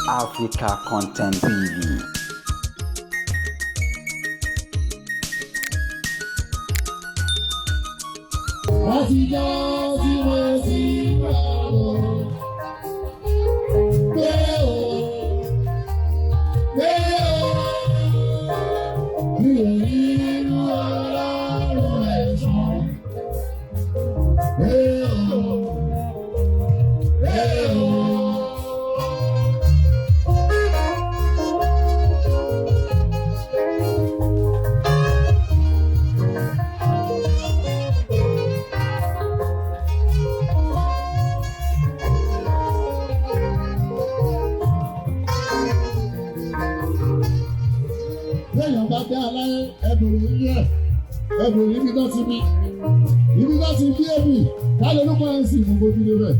Africa Content TV. Látijọ́ tí mo ti wà lọ. Pé o, pé o, mi ò ní inú ọlọ́run ẹ̀sán. Pé o, pé o. Lẹ́yìn bá dé aláyé ẹ̀bùrù ilé ẹ̀ ẹ̀bùrù ibi tó ti bí ibi tó ti bí ẹ̀bì káàlẹ́ ló kọ́ ẹ̀ sì fún gbójúlé rẹ̀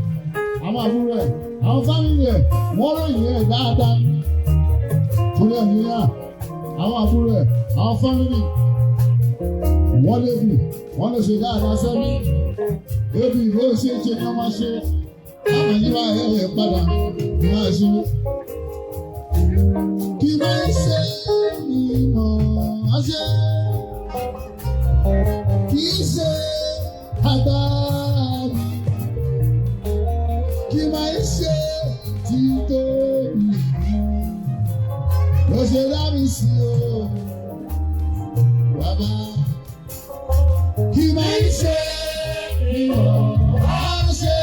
àwọn àbúrò ẹ̀ àwọn fámìlì ẹ̀ wọ́n ròyìn ẹ̀ dáadáa torí ẹ̀ níyà àwọn àbúrò ẹ̀ àwọn fámìlì wọ́n lè bì wọ́n lè ṣe dáadáa sẹ́mi ebi bó ṣe ṣe ni wọ́n ṣe àwọn yìí wá ẹ̀ padà ní wọ́n ṣe kí máa ń ṣe ìmọ̀ ṣe kì í ṣe agbára mi kí máa ń ṣe títóbi ló ṣe dá mi sí o bàbá kí máa ń ṣe ìmọ̀ ṣe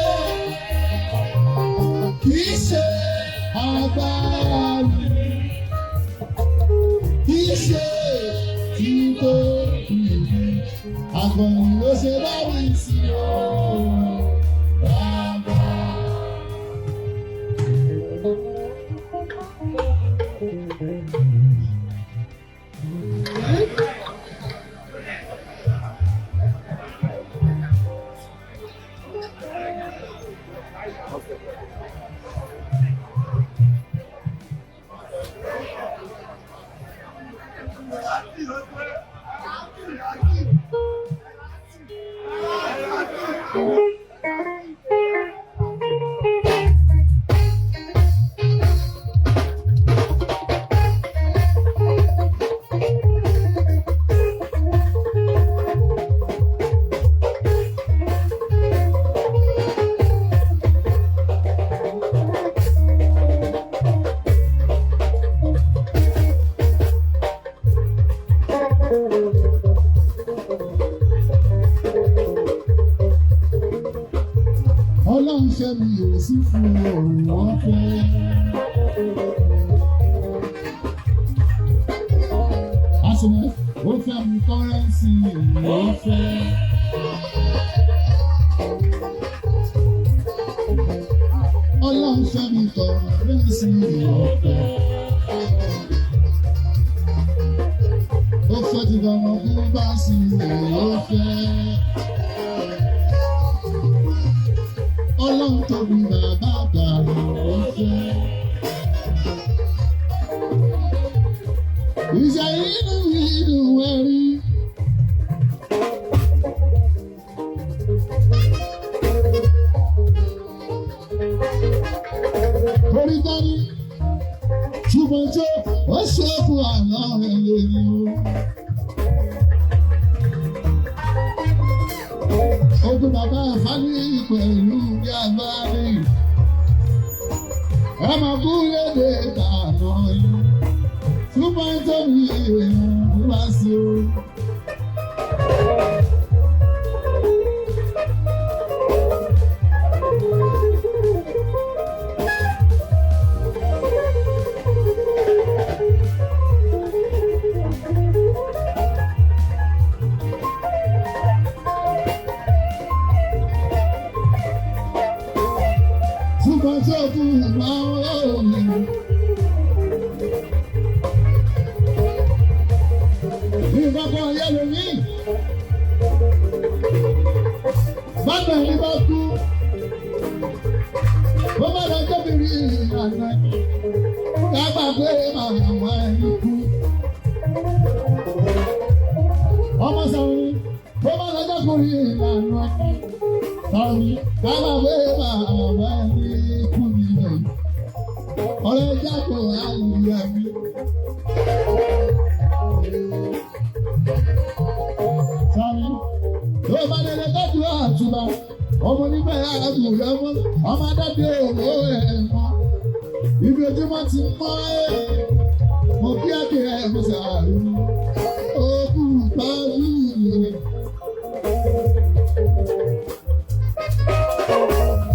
kì í ṣe agbára mi kì í ṣe títóbi akọni ló ṣe bá mi sí o bàbá. Ọlọ́run ṣe mi ò sí fún òun wọ́n fẹ́. Àsùnwọ̀n ó fẹ́ mi kọ́rẹ́ǹsì òun wọ́n fẹ́. Ọlọ́run ṣe mi kọ́rẹ́ǹsì òun wọ́n fẹ́. Ó fẹ́ ti dọ̀nà kú bá sí òun wọ́n fẹ́. Ọlọ́run tóbi bàbá àgbà ló fẹ́. Ìṣe inú inú ẹ̀rí. Orí dání, ṣùgbọ́n tó ó ṣe fún àná rẹ̀ lórí o. Ogun bàbá àfáàní pẹ̀lú bí agbárí. Ẹ máa kú léde tànà yìí. Túbọ̀ tóbi èèyàn wá sí o. Túbọ̀ tó kú máa ń rọrùn. Nǹkan kan yẹ lómi. Bàbá mi bá kú. Bó bá lọ tóbi àná. Kábà pé màmá ẹni kú. Ọmọ sọ̀rọ̀ bó bá lọ jọ́kùnrin ìlànà. Sọ̀rọ̀ kábà pé màmá ẹni kú nílẹ̀ yìí. Ọ̀rẹ́ jábọ̀ àlùyà mi. Sami, tó bá délé tọ́jú àtúbà, ọmọ nígbà yàrá kò yọ mọ́, ọmọ adájọ́ òwò ẹ̀ mọ́. Ibi ojúmọ́ ti mọ́ ẹ́, mo kí á kí ẹ mo sàárù.